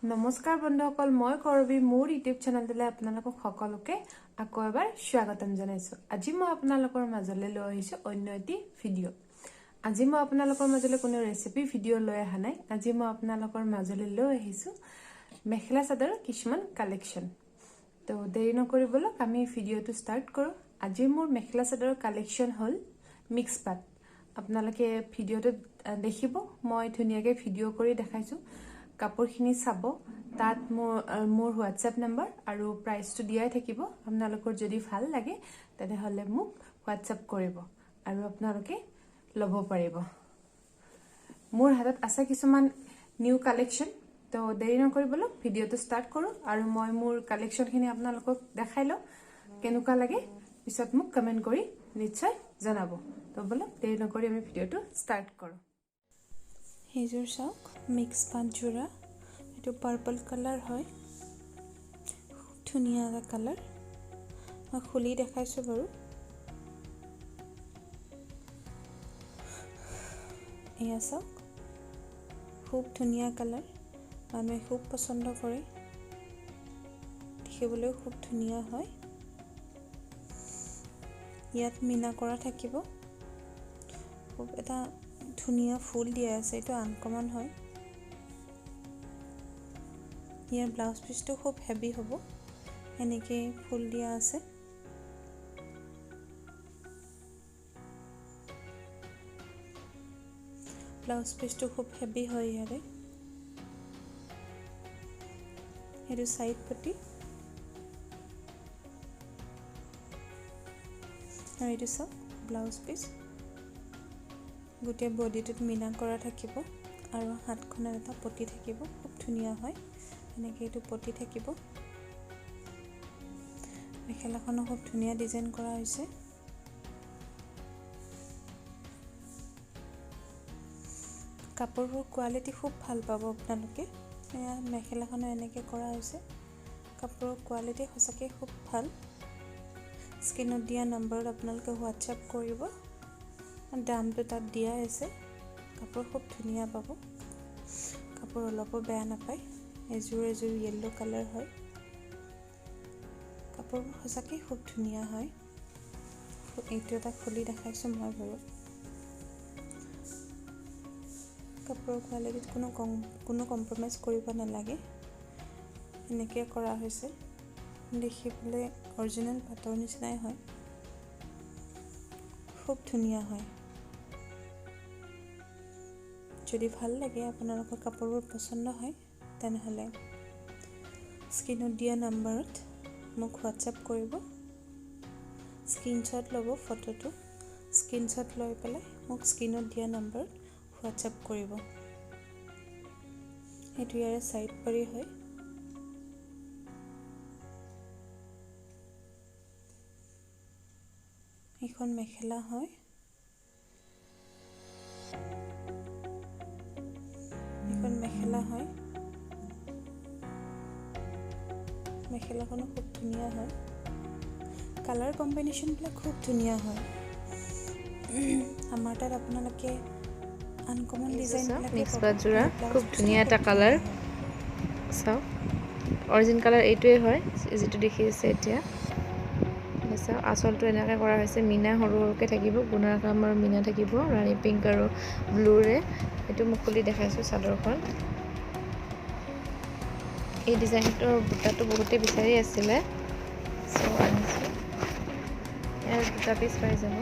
নমস্কাৰ বন্ধুসকল, মই কৰবী, মোৰ ইউটিউব চেনেলটোলৈ আপোনালোকক সকলোকে আকৌ এবাৰ স্বাগতম জনাইছোঁ। আজি মই আপোনালোকৰ মাজলৈ লৈ আহিছোঁ অন্য এটি ভিডিঅ'। আজি মই আপোনালোকৰ মাজলৈ কোনো ৰেচিপি ভিডিঅ' লৈ অহা নাই। আজি মই আপোনালোকৰ মাজলৈ লৈ আহিছোঁ মেখেলা চাদৰৰ কিছুমান কালেকশ্যন। তো দেৰি নকৰি ব'লক আমি ভিডিঅ'টো ষ্টাৰ্ট কৰোঁ। আজি মোৰ মেখেলা চাদৰৰ কালেকশ্যন হ'ল মিক্স পাট। আপোনালোকে ভিডিঅ'টোত দেখিব, মই ধুনীয়াকৈ ভিডিঅ' কৰি দেখাইছোঁ। কাপোৰখিনি চাব, তাত মোৰ মোৰ হোৱাটছএপ নম্বৰ আৰু প্ৰাইচটো দিয়াই থাকিব। আপোনালোকৰ যদি ভাল লাগে তেনেহ'লে মোক হোৱাটছএপ কৰিব আৰু আপোনালোকে ল'ব পাৰিব। মোৰ হাতত আছে কিছুমান নিউ কালেকশ্যন। তো দেৰি নকৰি ব'লক ভিডিঅ'টো ষ্টাৰ্ট কৰোঁ আৰু মই মোৰ কালেকশ্যনখিনি আপোনালোকক দেখাই লওঁ, কেনেকুৱা লাগে পিছত মোক কমেণ্ট কৰি নিশ্চয় জনাব। তো ব'লক দেৰি নকৰি আমি ভিডিঅ'টো ষ্টাৰ্ট কৰোঁ। সেইযোৰ চাওক, মিক্স পাট যোৰা, এইটো পাৰ্পল কালাৰ হয়, খুব ধুনীয়া এটা কালাৰ। মই খুলি দেখাইছোঁ বাৰু। এয়া চাওক, খুব ধুনীয়া কালাৰ, মানুহে খুব পচন্দ কৰে, দেখিবলৈও খুব ধুনীয়া হয়। ইয়াত মীনা কৰা থাকিব, খুব এটা ধুনীয়া ফুল দিয়া আছে, এইটো আনকমন হয়। ইয়াৰ ব্লাউজ পিচটো খুব হেভি হ'ব, এনেকৈ ফুল দিয়া আছে। ব্লাউজ পিচটো খুব হেভি হয় ইয়াৰে। এইটো চাইড পটি আৰু এইটো চাওক ব্লাউজ পিচ, গোটেই বডিটোত মীনা কৰা থাকিব আৰু হাতখনত এটা পটি থাকিব, খুব ধুনীয়া হয়। এনেকৈ এইটো পটি থাকিব। মেখেলাখনো খুব ধুনীয়া ডিজাইন কৰা হৈছে। কাপোৰবোৰ কোৱালিটি খুব ভাল পাব আপোনালোকে। এয়া মেখেলাখনো এনেকৈ কৰা হৈছে, কাপোৰৰ কোৱালিটি সঁচাকৈ খুব ভাল। স্ক্ৰীণত দিয়া নম্বৰত আপোনালোকে হোৱাটছএপ কৰিব, দামটো তাত দিয়া আছে। কাপোৰ খুব ধুনীয়া পাব, কাপোৰ অলপো বেয়া নাপায়। এযোৰ এযোৰ য়েল্ল' কালাৰ হয়, কাপোৰবোৰ সঁচাকৈ খুব ধুনীয়া হয়। এইটো এটা খুলি দেখাইছোঁ মই বাৰু। কাপোৰৰ কোৱালিটিত কোনো কম্প্ৰমাইজ কৰিব নালাগে, এনেকৈ কৰা হৈছে, দেখিবলৈ অৰিজিনেল পাটৰ নিচিনাই হয়, খুব ধুনীয়া হয়। যদি ভাল লাগে, আপোনালোকৰ কাপোৰবোৰ পচন্দ হয়, তেনেহ'লে স্ক্ৰীণত দিয়া নাম্বাৰত মোক হোৱাটছএপ কৰিব। স্ক্ৰীনশ্বট ল'ব, ফটোটো স্ক্ৰীনশ্বট লৈ পেলাই মোক স্ক্ৰীণত দিয়া নাম্বাৰত হোৱাটছএপ কৰিব। সেইটো ইয়াৰে চাইড পাৰি হয়। এইখন মেখেলা হয়, এইখন মেখেলা হয়। মেখেলাখনো খুব ধুনীয়া হয়, কালাৰ কম্বিনেশ্যনবিলাক খুব ধুনীয়া হয়। আমাৰ তাত আপোনালোকে আনকমন ডিজাইন মিক্স পাট যোৰা, খুব ধুনীয়া এটা কালাৰ। চাওক, অৰিজিন কালাৰ এইটোৱে হয় যিটো দেখি আছে এতিয়া। চাওক, আচলটো এনেকৈ কৰা হৈছে, মীনা সৰু সৰুকৈ থাকিব, গুণাৰ কাম আৰু মীনা থাকিব, ৰাণী পিংক আৰু ব্লুৰে। এইটো মই খুলি দেখাইছোঁ চাদৰখন। এই ডিজাইনটোৰ বুটাটো বহুতেই বিচাৰি আছিলে, চ' আনিছোঁ। ইয়াৰ দুটা পিচ পাই যাব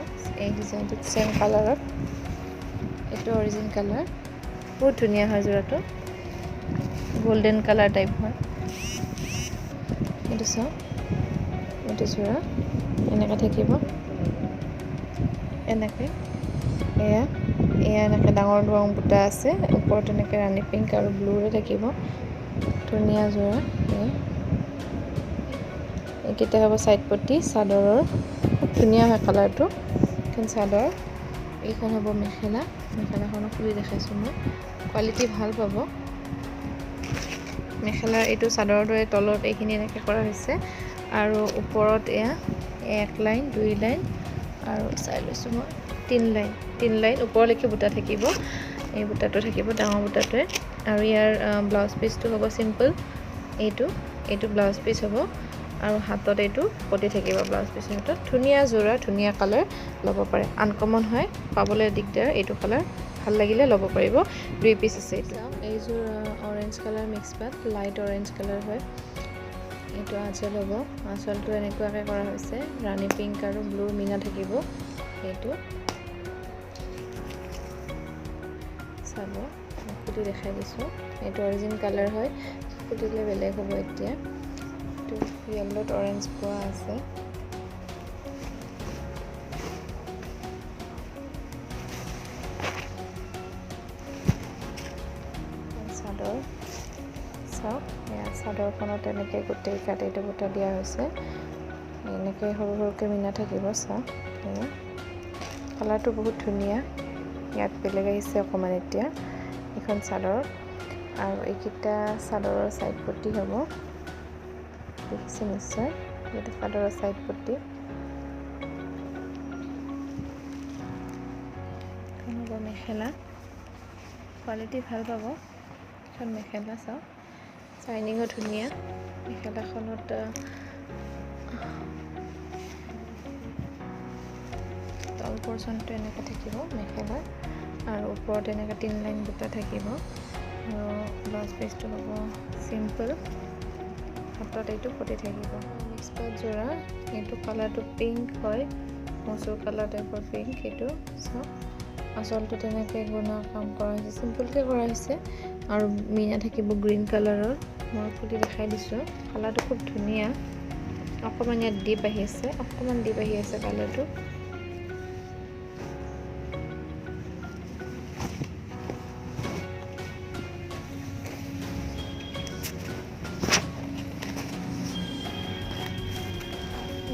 এই ডিজাইনটোত, ছেম কালাৰত। এইটো অৰিজিন কালাৰ, বহুত ধুনীয়া হয় যোৰাটো, গল্ডেন কালাৰ টাইপ হয়। এইটো চাওক, এইটো যোৰা এনেকৈ থাকিব, এনেকৈ এয়া এয়া এনেকৈ ডাঙৰ ডাঙৰ বুটা আছে, ওপৰত এনেকৈ ৰাণী পিংক আৰু ব্লুৰে থাকিব, ধুনীয়া যোৰা। এইকেইটা হ'ব চাইড পটি চাদৰৰ, খুব ধুনীয়া হয় কালাৰটো। এখন চাদৰ, এইখন হ'ব মেখেলা। মেখেলাখনো খুলি দেখাইছোঁ মই, কোৱালিটি ভাল পাব। মেখেলাৰ এইটো চাদৰৰ দৰে তলত এইখিনি এনেকৈ কৰা হৈছে আৰু ওপৰত এয়া এক লাইন, দুই লাইন আৰু চাই লৈছোঁ মই তিনি লাইন, তিনি লাইন ওপৰলৈকে বুটা থাকিব। এই বুটাটো থাকিব ডাঙৰ বুটাটোৱে। আৰু ইয়াৰ ব্লাউজ পিচটো হ'ব চিম্পল, এইটো এইটো ব্লাউজ পিচ হ'ব। আৰু হাতত এইটো পতি থাকিব ব্লাউজ পিচৰ হাতত। ধুনীয়া যোৰা, ধুনীয়া কালাৰ, ল'ব পাৰে। আনকমন হয়, পাবলৈ দিগদাৰ এইটো কালাৰ, ভাল লাগিলে ল'ব পাৰিব। 2 পিচ আছে এইটো। এইযোৰ অৰেঞ্জ কালাৰ মিক্স পাত, লাইট অৰেঞ্জ কালাৰ হয়। এইটো আঁচল হ'ব, আঁচলটো এনেকুৱাকৈ কৰা হৈছে, ৰাণী পিংক আৰু ব্লুৰ মীনা থাকিব। এইটো চাব, খুলি দেখাই দিছোঁ। এইটো অৰিজিন কালাৰ হয়, খুলিলে বেলেগ হ'ব এতিয়া। এইটো য়েল্ল'ত অৰেঞ্জ পোৱা আছে। চাদৰ চাওক, এয়া চাদৰখনত এনেকৈ গোটেই গাত এইটো বুটা দিয়া হৈছে, এনেকৈ সৰু সৰুকৈ মীনা থাকিব। চাওক, এয়া কালাৰটো বহুত ধুনীয়া। ইয়াত বেলেগ আহিছে অকণমান এতিয়া এইখন চাদৰ। আৰু এইকেইটা চাদৰৰ চাইড পটি হ'ব, দেখিছে নিশ্চয়, এইটো চাদৰৰ চাইড পটি। এখন হ'ব মেখেলা, কোৱালিটি ভাল পাব। এখন মেখেলা চাওক, চাইনিঙো ধুনীয়া। মেখেলাখনত তল পৰ্চনটো এনেকৈ থাকিব মেখেলাৰ, আৰু ওপৰত এনেকৈ 3 লাইন বুটা থাকিব। আৰু ব্লাউজ পিচটো হ'ব চিম্পল, হাতত এইটো পতি থাকিব। মিক্স পাত যোৰা, এইটো কালাৰটো পিংক হয়, মচুৰ কালাৰ টাইপৰ পিংক। এইটো চাওক, আচলটো তেনেকৈ গুণা কাম কৰা হৈছে, চিম্পলকৈ কৰা হৈছে। আৰু মীনা থাকিব গ্ৰীণ কালাৰৰ। মই খুলি দেখাই দিছোঁ, কালাৰটো খুব ধুনীয়া। অকণমান ইয়াত ডিপ আহি আছে, অকণমান ডিপ আহি আছে কালাৰটো।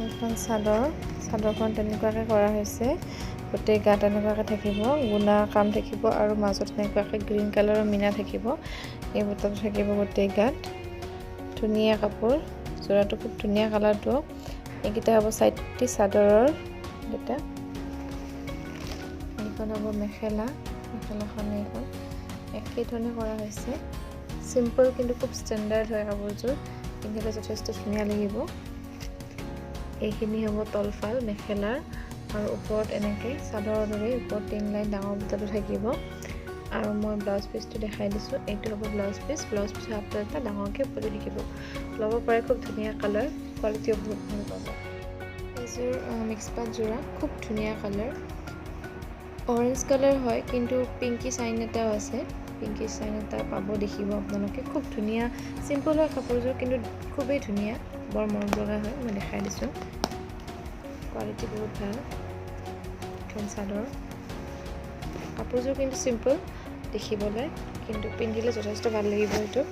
এইখন চাদৰ, চাদৰখন তেনেকুৱাকৈ কৰা হৈছে, গোটেই গাত এনেকুৱাকৈ থাকিব, গুণা কাম থাকিব, আৰু মাজত এনেকুৱাকৈ গ্ৰীণ কালাৰৰ মীনা থাকিব। এই বুটাটো থাকিব গোটেই গাত। ধুনীয়া কাপোৰ, যোৰাটো খুব ধুনীয়া কালাৰটো। এইকেইটা হ'ব চাইডটি চাদৰৰ এইকেইটা। এইখন হ'ব মেখেলা, মেখেলাখন এইখন একেই ধৰণে কৰা হৈছে, চিম্পল কিন্তু খুব ষ্টেণ্ডাৰ্ড হয় কাপোৰযোৰ, পিন্ধিলে যথেষ্ট ধুনীয়া লাগিব। এইখিনি হ'ব তলফাল মেখেলাৰ, আৰু ওপৰত এনেকৈ চাদৰৰ দৰে ওপৰত 3 লাইন ডাঙৰ বুটাটো থাকিব। আৰু মই ব্লাউজ পিচটো দেখাই দিছোঁ, এইটো হ'ব ব্লাউজ পিচ। ব্লাউজ পিচৰ হাতত এটা ডাঙৰকৈ পতি থাকিব। ল'ব পাৰে, খুব ধুনীয়া কালাৰ, কোৱালিটিও বহুত ভাল পাব। এইযোৰ মিক্স পাত যোৰা, খুব ধুনীয়া কালাৰ, অৰেঞ্জ কালাৰ হয়, কিন্তু পিংকি চাইন এটাও আছে, পিংকি চাইন এটা পাব, দেখিব আপোনালোকে। খুব ধুনীয়া চিম্পল হয় কাপোৰযোৰ, কিন্তু খুবেই ধুনীয়া, বৰ মৰম লগা হয়। মই দেখাই দিছোঁ, কোৱালিটি বহুত ভাল। এখন চাদৰ, কাপোৰযোৰ কিন্তু চিম্পল দেখিবলৈ, কিন্তু পিন্ধিলে যথেষ্ট ভাল লাগিব এইটো।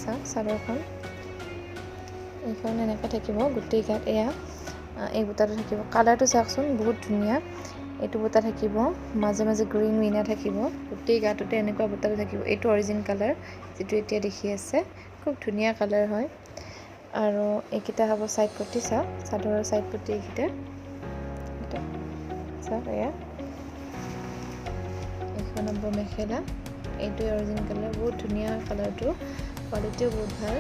চাওক চাদৰখন, এইখন এনেকৈ থাকিব গোটেই গাত। এয়া এই বুটাটো থাকিব, কালাৰটো চাওকচোন বহুত ধুনীয়া। এইটো বুটা থাকিব, মাজে মাজে গ্ৰীণ মীনা থাকিব, গোটেই গাটোতে এনেকুৱা বুটাটো থাকিব। এইটো অৰিজিন কালাৰ যিটো এতিয়া দেখি আছে, খুব ধুনীয়া কালাৰ হয়। আৰু এইকেইটা হ'ব চাইড পটি, চাওক চাদৰৰ চাইড পটি এইকেইটা চাওক। এয়া এইখন হ'ব মেখেলা, এইটোৱে অৰিজিন কালাৰ, বহুত ধুনীয়া কালাৰটো, কোৱালিটিও বহুত ভাল।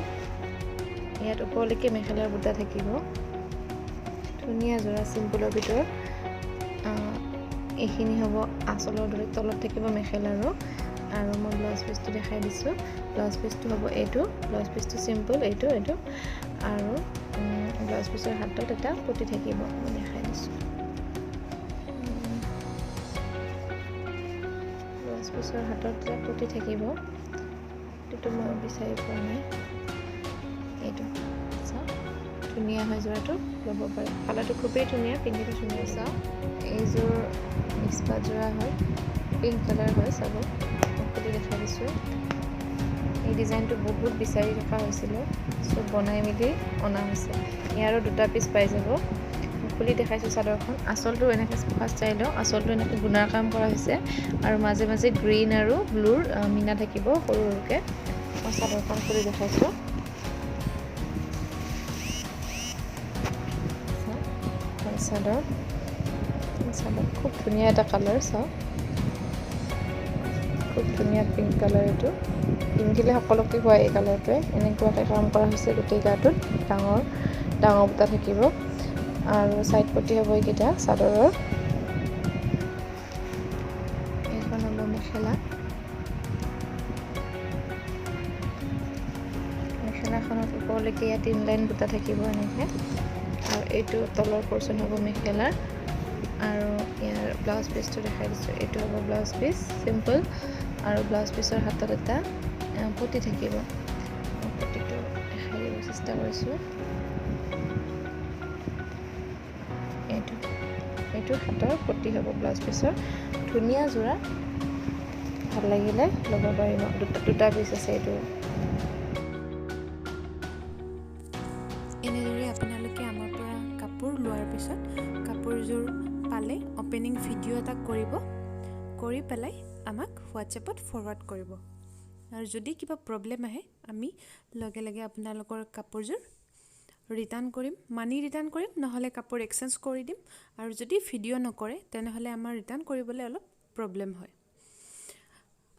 ইয়াত ওপৰলৈকে মেখেলাৰ বুটা থাকিব, ধুনীয়া যোৰা চিম্পলৰ ভিতৰত। এইখিনি হ'ব আঁচলৰ দৰে, তলত থাকিব মেখেলাৰো। আৰু মই ব্লাউজ পিচটো দেখাই দিছোঁ, ব্লাউজ পিচটো হ'ব এইটো, ব্লাউজ পিচটো চিম্পল এইটো এইটো। আৰু ব্লাউজ পিচৰ হাতত এটা পতি থাকিব, মই দেখাই দিছোঁ। ব্লাউজ পিচৰ হাতত এটা পতি থাকিব, এইটো মই বিচাৰি পোৱা নাই। এইটো চাওক, ধুনীয়া হয় যোৰাটো, ল'ব পাৰে। কালাৰটো খুবেই ধুনীয়া, পিন্ধিলে ধুনীয়া। চাওক এইযোৰ মিক্স পাত যোৰা হয়, পিংক কালাৰ হয়, চাব খুলি দেখাই দিছোঁ। এই ডিজাইনটো বহুত বিচাৰি থকা হৈছিলে, চব বনাই মেলি অনা হৈছে। ইয়াৰো 2টা পিচ পাই যাব। খুলি দেখাইছোঁ চাদৰখন। আঁচলটো এনেকৈ ফাৰ্ষ্ট চাই লওঁ, আঁচলটো এনেকৈ গুণাৰ কাম কৰা হৈছে, আৰু মাজে মাজে গ্ৰীণ আৰু ব্লুৰ মীনা থাকিব সৰু সৰুকৈ। মই চাদৰখন খুলি দেখাইছোঁ। চাদৰ। চাদৰ খুব ধুনীয়া এটা কালাৰ, চাওক, খুব ধুনীয়া পিংক কালাৰ। এইটো পিন্ধিলে সকলোকে শুৱায় এই কালাৰটোৱে। এনেকুৱাকৈ কাম কৰা হৈছে গোটেই গাটোত, ডাঙৰ ডাঙৰ বুটা থাকিব আৰু ছাইড পটি হ'ব এইকেইটা চাদৰৰ। এইখন হ'ব মেখেলা। মেখেলাখনত ওপৰলৈকে ইয়াত 3 লাইন বুটা থাকিব এনেকৈ। আৰু এইটো তলৰ পৰ্চন হ'ব মেখেলাৰ। আৰু ইয়াৰ ব্লাউজ পিচটো দেখাই দিছোঁ। এইটো হ'ব ব্লাউজ পিচ, চিম্পল। আৰু ব্লাউজ পিচৰ হাতত এটা পটি থাকিব। পটিটো দেখাই দিব চেষ্টা কৰিছোঁ। এইটো হাতৰ পটি হ'ব ব্লাউজ পিচৰ। ধুনীয়া যোৰা, ভাল লাগিলে ল'ব পাৰিব। দুটা দুটা পিচ আছে এইটো। এনেদৰে আপোনালোকে আমাৰ পৰা কাপোৰ লোৱাৰ পিছত কাপোৰযোৰ পালে অ'পেনিং ভিডিঅ' এটা কৰিব, কৰি পেলাই আমাক হোৱাটছএপত ফৰৱাৰ্ড কৰিব। আৰু যদি কিবা প্ৰব্লেম আহে, আমি লগে লগে আপোনালোকৰ কাপোৰযোৰ ৰিটাৰ্ণ কৰিম, মানি ৰিটাৰ্ণ কৰিম, নহ'লে কাপোৰ এক্সচেঞ্জ কৰি দিম। আৰু যদি ভিডিঅ' নকৰে, তেনেহ'লে আমাৰ ৰিটাৰ্ণ কৰিবলৈ অলপ প্ৰব্লেম হয়।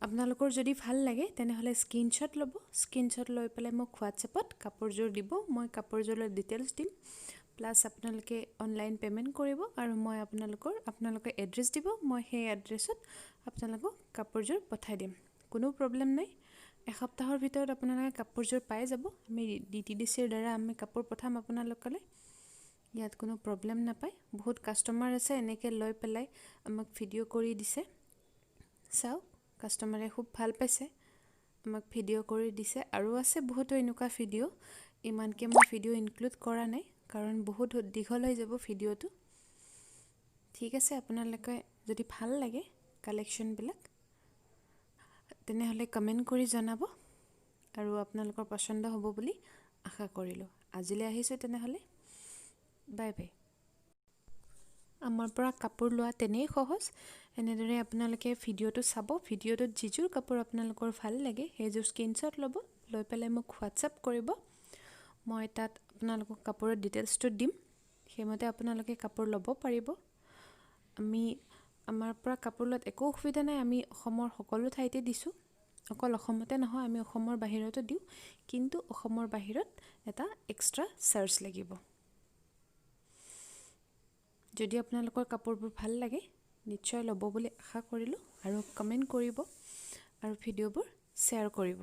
আপোনালোকৰ যদি ভাল লাগে, তেনেহ'লে স্ক্ৰীনশ্বট ল'ব। স্ক্ৰীনশ্বট লৈ পেলাই মোক হোৱাটছএপত কাপোৰযোৰ দিব। মই কাপোৰযোৰৰ ডিটেইলছ দিম, প্লাছ আপোনালোকে অনলাইন পে'মেণ্ট কৰিব আৰু মই আপোনালোকে এড্ৰেছ দিব, মই সেই এড্ৰেছত আপোনালোকক কাপোৰযোৰ পঠাই দিম। কোনো প্ৰব্লেম নাই। এসপ্তাহৰ ভিতৰত আপোনালোকে কাপোৰযোৰ পাই যাব। আমি ডিটিডিচিৰ দ্বাৰা আমি কাপোৰ পঠাম আপোনালোকলৈ, ইয়াত কোনো প্ৰব্লেম নাপায়। বহুত কাষ্টমাৰ আছে এনেকৈ লৈ পেলাই আমাক ভিডিঅ' কৰি দিছে। চাওক, কাষ্টমাৰে খুব ভাল পাইছে, আমাক ভিডিঅ' কৰি দিছে। আৰু আছে বহুতো এনেকুৱা ভিডিঅ', ইমানকৈ মই ভিডিঅ' ইনক্লুড কৰা নাই, কাৰণ বহুত দীঘল হৈ যাব ভিডিঅ'টো। ঠিক আছে, আপোনালোকে যদি ভাল লাগে কালেকশ্যনবিলাক, তেনেহ'লে কমেণ্ট কৰি জনাব আৰু আপোনালোকৰ পচন্দ হ'ব বুলি আশা কৰিলোঁ। আজিলৈ আহিছোঁ তেনেহ'লে, বাই বাই। আমাৰ পৰা কাপোৰ লোৱা তেনেই সহজ। এনেদৰে আপোনালোকে ভিডিঅ'টো চাব। ভিডিঅ'টোত যিযোৰ কাপোৰ আপোনালোকৰ ভাল লাগে, সেইযোৰ স্ক্ৰীনশ্বট ল'ব, লৈ পেলাই মোক হোৱাটছআপ কৰিব। মই তাত আপোনালোকক কাপোৰৰ ডিটেইলছটো দিম, সেইমতে আপোনালোকে কাপোৰ ল'ব পাৰিব। আমাৰ পৰা কাপোৰ লোৱাত একো অসুবিধা নাই। আমি অসমৰ সকলো ঠাইতে দিছোঁ। অকল অসমতে নহয়, আমি অসমৰ বাহিৰতো দিওঁ, কিন্তু অসমৰ বাহিৰত এটা এক্সট্ৰা চাৰ্জ লাগিব। যদি আপোনালোকৰ কাপোৰবোৰ ভাল লাগে, নিশ্চয় ল'ব বুলি আশা কৰিলোঁ আৰু কমেণ্ট কৰিব আৰু ভিডিঅ'বোৰ শ্বেয়াৰ কৰিব।